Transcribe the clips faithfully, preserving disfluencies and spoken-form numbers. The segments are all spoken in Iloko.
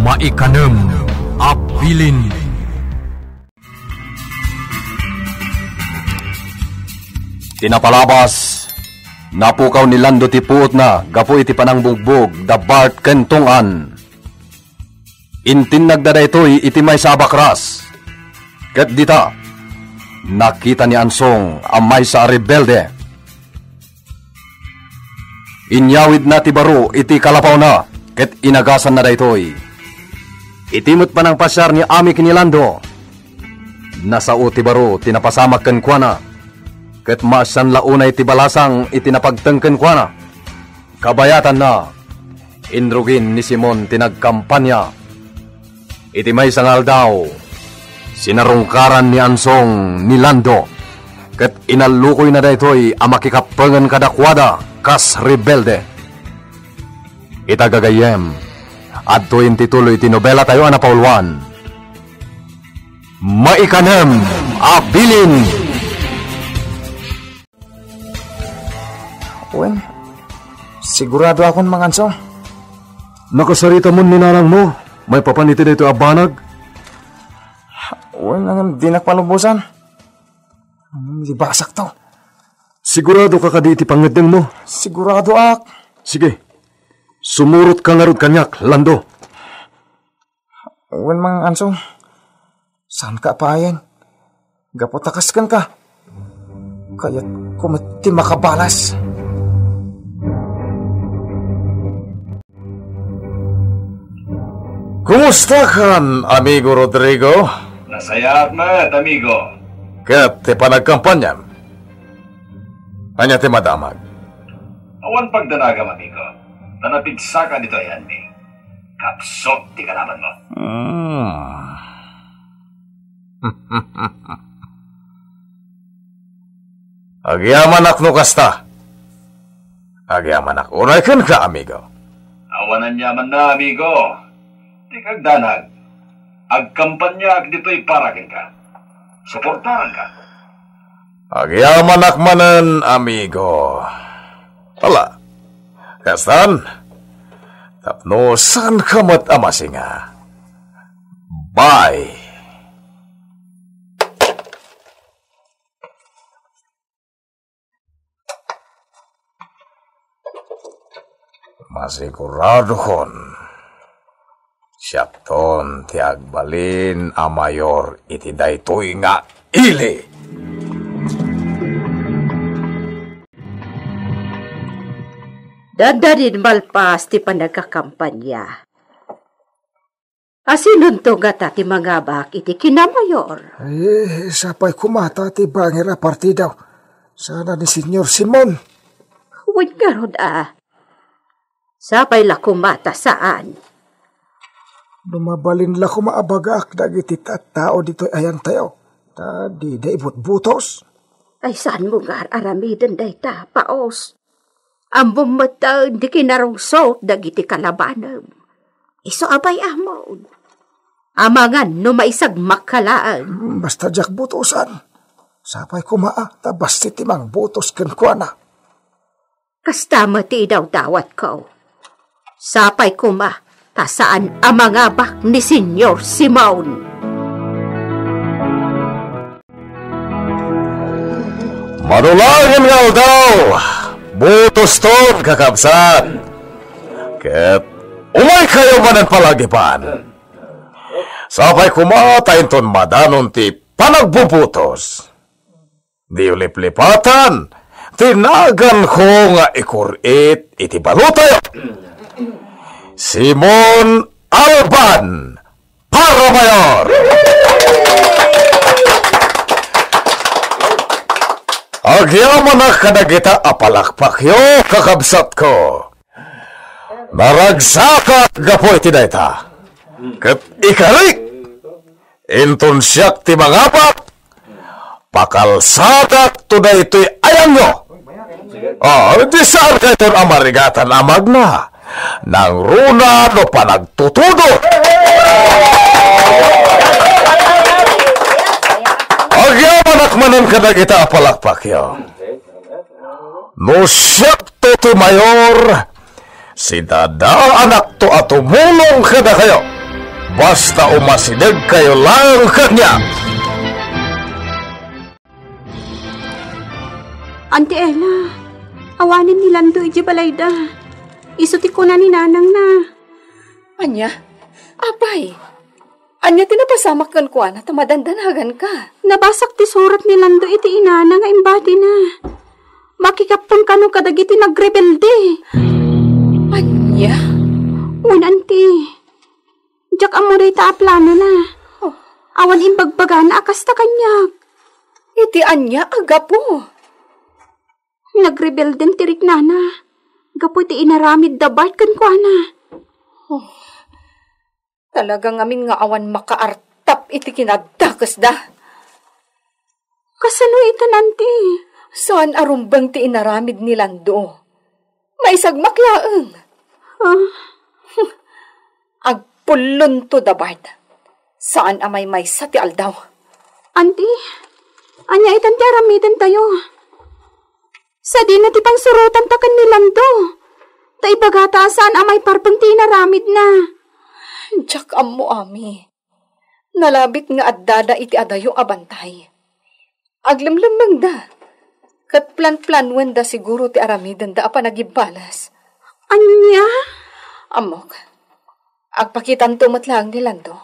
Maikanem a bilin. Ti napalabas, napukaw ni Lando ti puotna gapu iti panangbugbog da Bart ken Tong-an. Intinnagda daytoy iti maysa a bakras. Ket dita, nakita ni Ansong a maysa a rebelde. Inyawidna ti baro iti kalapawna ket inagasanna daytoy. Iti met panangpasiar ni Ami ken ni Lando, nasao ti baro ti napasamak kenkuana, ket maasian la unay ti balasang iti napagteng kenkuana. Kabayatanna, inrugin ni Simon ti nagkampania. Iti maysa nga aldaw, sinarungkaran ni Ansong ni Lando, ket inallukoyna daytoy a makikappengen kadakuada kas rebelde. Ita gagayyem, adtoyen ti tuloy ti nobelatayo a napauluan. Maikanem a bilin. Wen, siguradoakon, Mang Ansong. Nakasaritamon ni nanangmo maipapan iti daytoy a banag? Wen, ngem dinak malubosan. Ngem libasakto. Siguradoka kadi iti pangngeddengmo? Siguradoak. Sige. Sumurotka ngarud kaniak, Lando. Wen, Mang Ansong, saanka a paayen. Gapu ta kas kenka, kayatko met ti makabalas. Kumustakan, Amigo Rodrigo? Nasayaat met, amigo. Ket ti panagkampaniam? Ania ti madamag? Awan pagdanagam, amigo. Ta napigsaka ditoy ayanmi. Kapsut ti kalabanmo. Hmm. Agyamanak no kasta. Agyamanak unay kenka, amigo. Awan aniamanna, amigo. Ti kagdanag, agkampanyaak ditoy para kenka. Suportaanka. Agyamanak manen, amigo. Ala, kastan, tapno saanka met a masinga. Bye. Masiguradokon, siakton ti agbalin a mayor iti daytoy nga ili. Dandani malpas ti panagkakampanya. Asinonto ngata ti mangabak iti kinamayor? Ay, sapay koma ta ti bangir a partido sana ni Senyor Simon. Wen ngarud a, sapay la koma ta saan. No mabalin la koma a bagaak dagiti tattao ditoy ayantayo, ta dida ibutbutos. Ay, saanmo nga ar-aramiden dayta, Paos? Ammom metten ti kinarungsot dagiti kalabanem. Isu a bay-amon. Amangan no maisagmakka laeng. Hmm, basta diak butosan. Sapay koma a ta bassit ti mangbutos kenkuana. Kasta met ti idawdawatko. Sapay koma ta saan a mangabak ni Senyor Simon. Mano laengen nga aldaw, butoston, kakabsat. Ket umaykayo manen palagipan. Sapay koma ta inton madanon ti panagbubutos. Diyo liplipatan ti naganko nga ikur-it iti balotayo. Simon Alban para mayor! Agyamanak kadagita a palakpakyo, kakabsatko. Naragsakak gapu iti dayta. Ket ikarik, inton siak ti mangabak, pakalsadakto daytoy ayangyo. Ah, di saan kayton a marigatan a magna. Nangruna no panagtutudo. Agyamanak manen kadagita a palakpakyo. No siakto ti mayor, sidadaanakto a tumulong kadakayo. Basta umasidegkayo laeng kaniak. Auntie Ella, awanen ni Lando idiay balayda. Isu ti kuna ni nanangna. Ania? Apay, ania ti napasamak kenkuana ta madandanaganka? Nabasak ti surat ni Lando iti inana nga imbatina. Makikappon kano kadagiti nagrebelde. Ania? Wen, auntie. Diak ammo dayta a planona. Oh. Awan imbagbagana a kasta kaniak. Iti ania a gapu? Nagrebelden ti riknana gapu iti inaramid da Bart kenkuana. Oh. Talaga ngamin nga awan makaartap iti kinadakesda. Kasano ita, auntie? Saan a rumbeng ti inaramid ni Lando. Maisagmak laeng. Ah? Agpullonto da Bart. Saan a maymaysa ti aldaw. Auntie, ania itan ti aramidentayo? Sadino ti pangsurotanta ken ni Lando? Ta ibagata a saan a maiparbeng ti inaramidna. Diak ammo, Ami. Nalabit nga addada iti adayo a bantay. Aglemlemmengda. Ket planplanuenda siguro ti aramidenda a panagibbalas. Ania? Ammok. Agpakitanto met laeng ni Lando.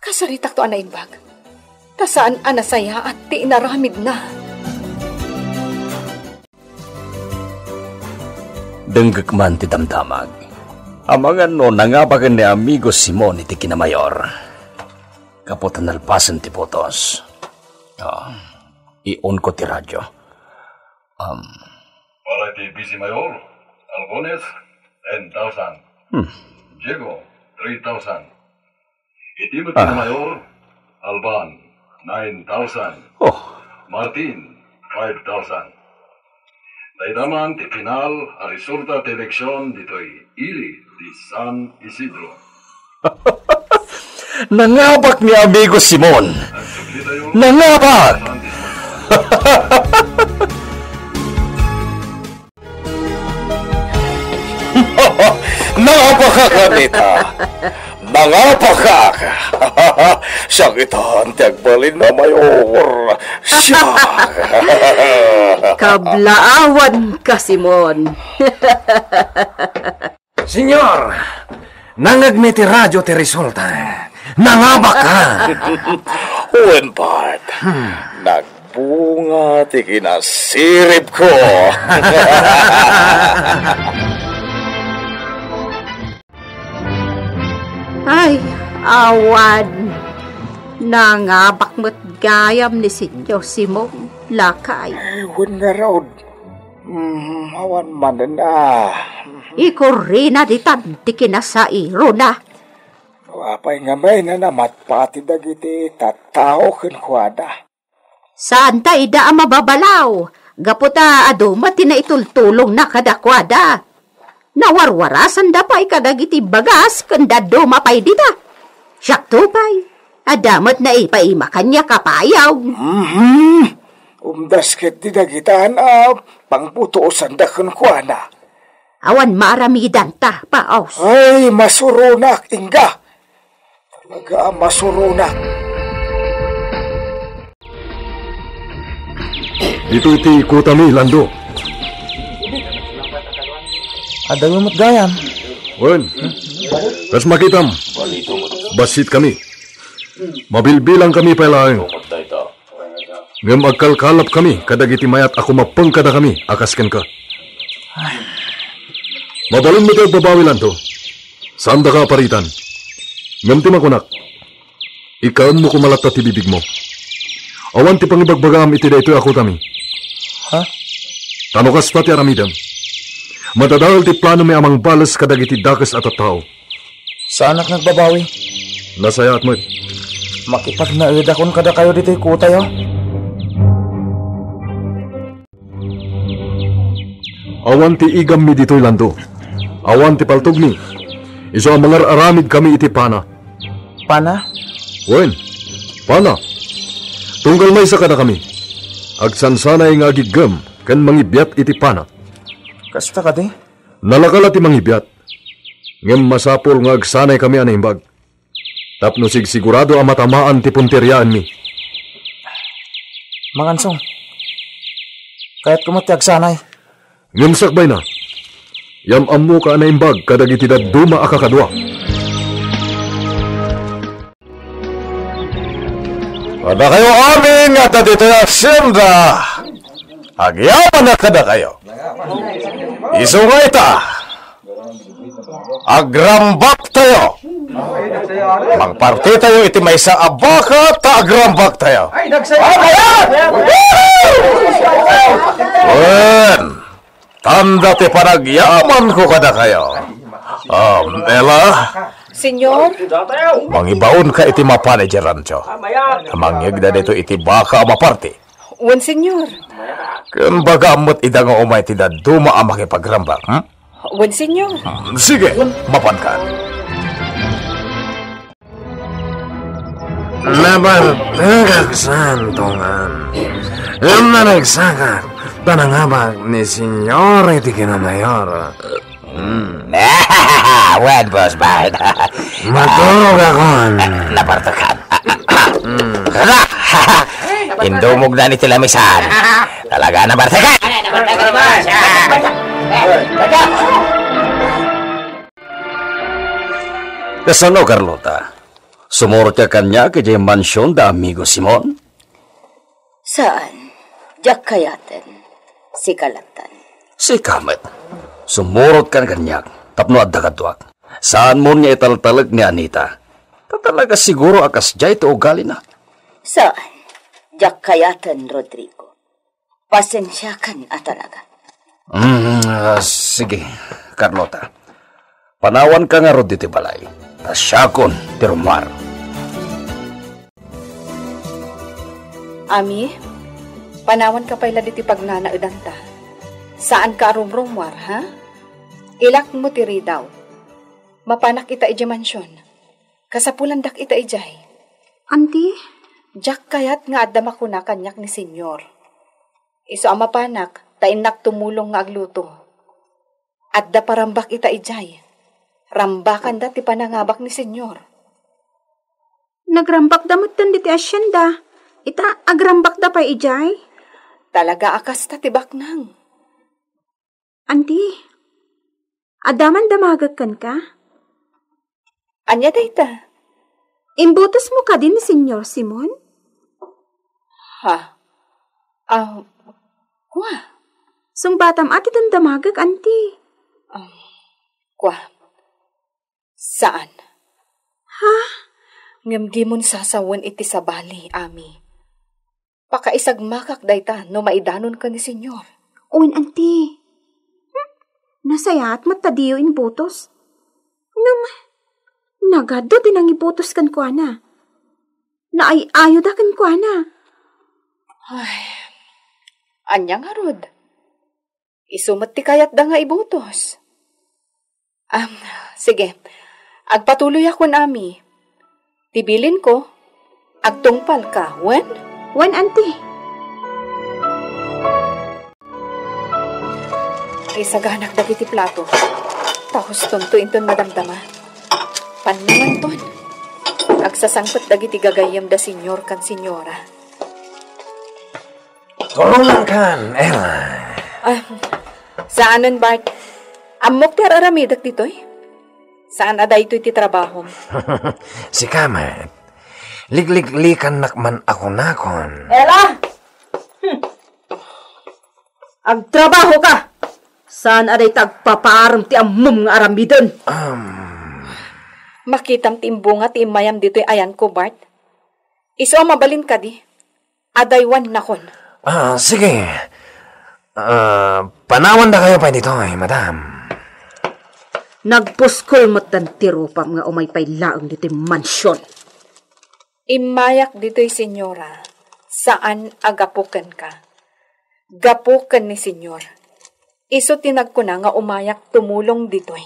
Kasaritakto a naimbag. Ta saan a nasayaat ti inaramidna. Denggek man ti damdamag. Amangan no nangabaken ni Amigo Simon iti kinamayor. Gapu ta nalpasen ti butos. Ah, iunko ti radio. Um. Para iti Vice Mayor, Albones, ten thousand. Hmm. Diego, three thousand. Iti met Ah. Mayor, Alban, nine thousand. Oh. Martin, five thousand. Dayta man ti final a resulta ti eleksyon ditoy ili ti San Isidro. Nangabak ni Amigo Simon. Nangabak! Nangabakak, Anita. Nangabakak. Siak itan ti agbalin a mayor. Siak. Kablaawanka, Simon. Senyor, nangngegmi ti radio ti resulta. Nangabakka. Wen, Bart. Hmm. Nagbunga ti kinasiribko. Ay, awan. Nangabak met gayam ni Senyor Simon, lakay. Ay, wen ngarud. Mm, awan manen a. Ikurrina ditan ti kinasairona. Apay ngamin a namatpati dagiti tattao kenkuana? Saanta ida a mababalaw, gapu ta adu met ti naitultulongna kadakuada. Nawarwarasanda pay kadagiti bagas ken dadduma pay dita. Siakto pay, adda met naipaima kaniak a payaw. Mhm. Umdas ketdi dagitan a pangbutosanda kenkuana. Awan maaramidanta, Paos. Ay, masuronak, ingga. Talaga a masuronak. Ditoy ti kutami, Lando. Adayo met gayam. Wen, kas makitam, bassit kami. Mabilbilang kami pay laeng. Ngem agkalkalap kami kadagiti mayat a kumappeng kadakami a kas kenka. Mabalin met ti agbabawi, Lando. Saandaka a paritan. Ngem ti makunak, ikkaemmo koma latta ti bibigmo. Awan ti pangibagbagaam iti daytoy a kutami. Ha? Ta no kasta ti aramidem, madadael ti planomi a mangbales kadagiti dakes a tattao. Saanak nga agbabawi. Nasayaat met. Makipagnaedakon kadakayo ditoy kutayo. Awan ti igammi ditoy, Lando. Awan ti paltogmi. Isu a mangar-aramidkami iti pana. Pana? Wen, pana. Tunggal maysa kadakami, agsansanay nga agiggem ken mangibiat iti pana. Kasta kadi? Nalaka la ti mangibiat. Ngem masapul nga agsanaykami a naimbag. Tapno sigsigurado a matamaan ti punteriaanmi. Mangansong, kayatko met ti agsanay. Ngem sakbayna, yam-ammoka a naimbag kadagiti dadduma a kakadua. Kadakayo amin nga adda ditoy hacienda, agyamanak kadakayo. Isu nga ita, agrambaktayo. Magpartitayo iti maysa a baka ta agrambaktayo. Wen, tanda ti panagyamanko kadakayo. Um, Ella, Senyor? Mangibaonka iti mapan idiay rancho. Mangyegda dito iti baka a maparti. Wen, Senyor. Ken baga met ida nga umay ti dadduma a makipagrambak, hmm? Wen, Senyor. Hmm, sige, mapanka. Nabartekak saan, Tongan. Ngem naragsak ta nangabak ni Senyor iti kinamayor. Hmm. Wen, Boss Bart. Maturog akon. Napartekan. Hmm. Hala! Indumog na ni ti lamisan. Talaga, napartekan. Kasano, Carlota? Sumurot ka kaniak idiay mansion da amigo Simon? Saan. Diak kayaten. Sika lattan. Sika met. Sumurot ka kaniak tapno adda kaduak. Saanmon nga italtalek ni Anita. Ta talaga siguro a kasdiay ti ugalina. Saan. Diak kayaten, Rodrigo. Pasensiakan a talaga. Mm, ah, sige, Carlota. Panawanka ngarud ditoy balay. Ta siakon ti rummuar. Ami, panawanka pay la ditoy pagnanaedanta. Saanka a rumrummuar, ha? Ilakmo ti ridaw. Mapanak ita idiay mansion. Kasapulandak ita idiay. Anti? Diak kayat nga adda makuna kaniak ni Senyor. Isu a mapanak, ta innak tumulong nga agluto. Adda parambak ita idiay. Rambakanda ti panangabak ni Senyor. Nagrambakda metten ditoy hacienda. Ita, agrambakda pay idiay? Talaga a kasta ti baknang. Anti, adda man damagek kenka? Ania dayta? Imbutosmo kadi ni Senyor Simon? Ha? Ah, kua. Sungbatam a ti damdamagek, anti. Ah, kua. Saan. Ha? Ngem dimon sasawen iti sabali, Ami. Pakaisagmakak dayta no maidanon ken ni Senyor. Wen, anti. Hmm? Nasayaat met ta diyo imbutos. Ngem, nagadu ti nangibutos kenkuana. Naay-ayoda kenkuana. Ay, ania ngarud? Isu met ti kayatda nga ibutos. Ah, sige. Agpatuloyakon, Ami. Ti bilinko, agtungpalka, wen? Wen, anti. Isaganak dagiti plato. Ta hustonto inton madamdama. Pannuanton. Agsasangpet dagiti gagayyem da Senyor ken Senyora. Tulongankan, Ella. Ah, saanen, Bart. Ammok ti ar-aramidek ditoy. Saan a daytoy ti trabahom. Sika met. Ligligliklikannak man a kunakon. Ella! Hmm. Agtrabahoka! Saan a dayta agpapaarem ti ammom nga aramiden. Um. Makitam ti imbunga ti immayam ditoy ayanko, Bart. Isu a mabalin kadi. Adaywannakon. Ah, sige. Ah, panawandakayo pay ditoy, madam. Nagpuskol metten ti rupam nga umay pay laeng ditoy mansion. Immayak ditoy, Senyora, saan a gapu kenka. Gapu ken ni Senyor. Isu ti nagkuna nga umayak tumulong ditoy.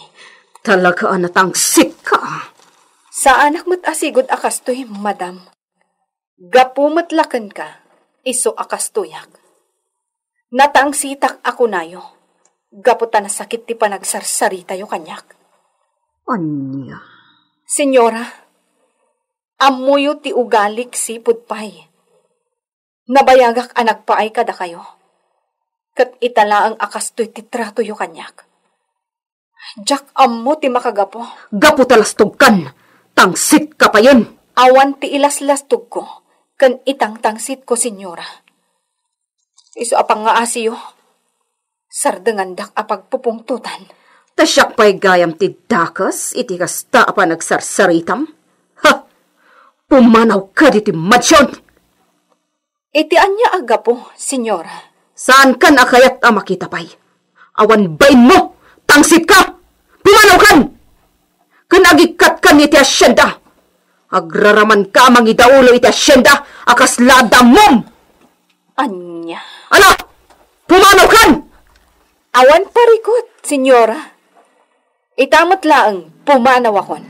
Talaga a natangsik ka. Saanak met a sigud a kastoy, madam. Gapu met la kenka, isu a kastoyak. Natangsitak a kunayo, gapu ta nasakit ti panagsarsaritayo kaniak. Ania? Senyora, Ammoyo ti ugalik sipud pay. Nabayagak a nagpaay kadakayo. Ket ita laeng a kastoy ti tratoyo kaniak. Diak ammo ti makagapu. Gapu ta lastogkan, tangsitka payen. Awan ti ilaslastogko ken itangtangsitko, Senyora. Isu a pangngaasiyo, sardengandak a pagpupungtotan. Ta siak pay gayam ti dakes iti kasta a panagsarsaritam? Ha! Pumanawka ditoy mansion! Iti ania a gapu, Senyora? Saankan a kayat a makita pay. Awan bainmo, tangsitka! Pumanawkan! Ken agikkatka iti asienda. Agraramanka a mangidaulo iti asienda a kasla addam. Ania? Ala! Pumanawkan! Awan parikut, Senyora. Ita met laeng pumanawakon,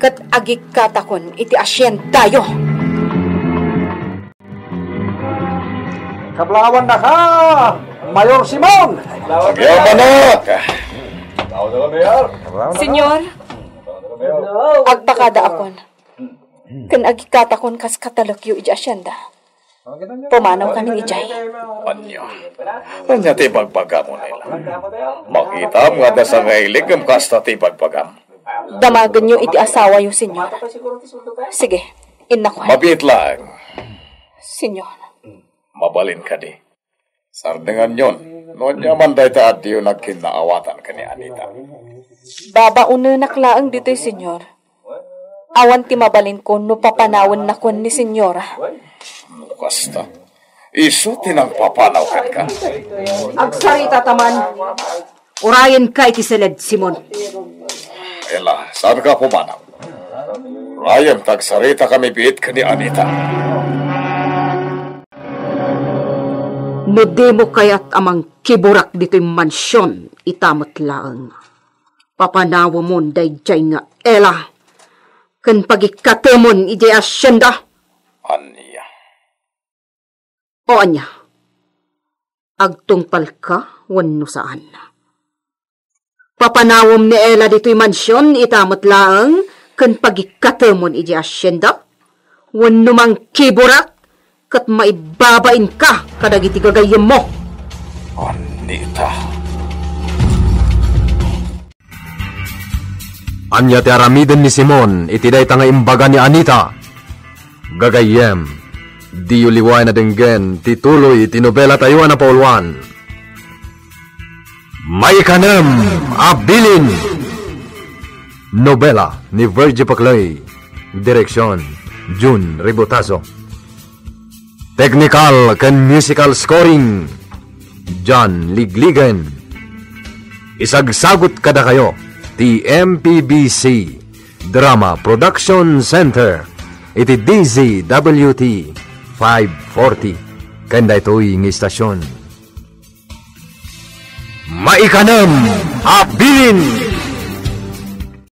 ket agikkatakon iti asiendayo. Kablawannaka, Mayor Simon! Agyaman, anak! Senyor, agpakadaakon ken agikkatakon kas katalekyo iti asienda. Pumanawkamin idiay. Ania? Ania ti ibagbagam, Nela? Makitam nga adda sangailik ngem kasta ti ibagbagam. Damagenyo iti asawayo, Senyor. Sige, innakon. Mabiit laeng. Senyor. Mabalin kadi. Sardenganyon, no ania man dayta a diyo nagkinnaawatan ken ni Anita. Babaonenak laeng ditoy, Senyor. Awan ti mabalinko no papanawennakon ni Senyora. No kasta, isu ti nangpapanaw kenka. Agsarita ta man. Urayenka iti seled, Simon. Ela, saanka pumanaw? Urayem ta agsarita kami biit ken ni Anita. No dimo kayat a mangkiburak ditoy mansion, ita met laeng. Papanawemon daydiay nga Ela ken pagikkatemon idiay asienda. Ania? O ania? Agtungpalka wenno saan? Papanawem ni Ela ditoy mansion ita met laeng ken pagikkatemon idiay asienda? Wenno mangkiburak ket maibabainka kadagiti gagayyemmo. Anita. Ania ti aramiden ni Simon iti dayta nga imbaga ni Anita? Gagayyem, diyo liwaen a denggen ti tuloy ti nobelatayo a napauluan. Maikanem a Bilin. Nobela ni Virgie Paclay. Direksion, Jun Ribotazo. Technical ken musical scoring, John Ligligen. Isagsagut kadakayo ti M P B C Drama Production Center iti D Z W T five forty ken daytoy nga istasyon. Maikanem a Bilin.